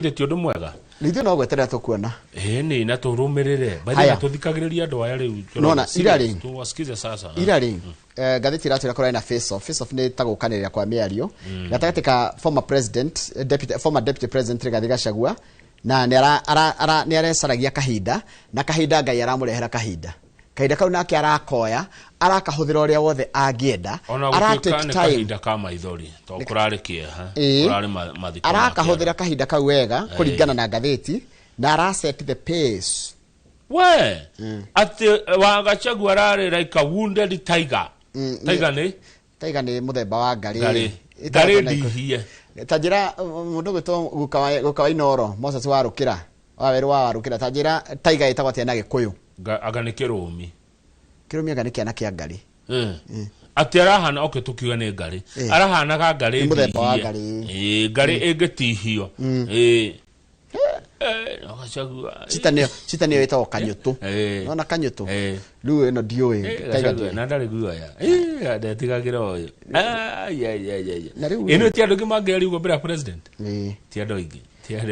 Ti ũndũ mwega. Ithuĩ no gweterera tũkuona. Ĩni na tũrũmĩrĩre. Haya. Bathi tũthikagĩrĩria andũ aya rĩu. Nona, ira rĩ. Tuwasikize sasa. Ira rĩ, ngathĩti ĩratwĩra kũrarĩ na face off. Face off nĩ ta gũkanĩrĩra kwa mĩario gatagatĩ ka former president, deputy, former deputy president Rigathi Gachagua, na nĩ nĩ arecaragia kahinda, na kahinda Ngai aramũrehera kahinda. Kahinda kau nake arakoya, arakahũthĩra ũrĩa wothe angĩenda. Ona Ara gũtuĩka take nĩ time. kahinda ka maithori tondũ kũrarĩ kĩeha. Kũrarĩ mathiko ma Arakahũthĩra kĩeha. Kahinda kau wega kũringana na ngathĩti, na ara set the pace. We atĩ wa Gachagua ararĩ like a wounded tiger. Tiger nĩ Tiger nĩ mũthemba wa ngarĩ. Ngarĩ. Ĩtagwo Ngarĩ na ndihie. Ta njĩra, mũndũ gwĩtwo guka wa Inoro, Moses Warũkĩra, wa werũ wa Warũkĩra, ta njĩra tiger ĩtagwo atĩa na Gĩkũyũ? Anga nĩ kĩrũmi. Kĩrũmi anga nĩ kĩana kĩa ngarĩ. Atĩ arahana, okay, tukiuga nĩ ngarĩ, arahanaga ngarĩ Nĩ mũthemba wa ndihie. ngarĩ. Ĩĩ, ngarĩ ĩngĩtihio. Ĩĩ. No Gachagua. Cheetah nĩyo ĩtagwo kanyũtũ. Nona kanyũtũ. Rĩu ĩno ndiũĩ. Tiger Gachagua ndiũĩ. Na ndarĩ guoya. Ndetigagĩra ũyũ. Ai, ai, ai, ai. Na rĩu Ĩno ti andũ aingĩ mangĩaria ũguo mbere ya president. Ĩĩ. Ti andũ aingĩ. Ti andũ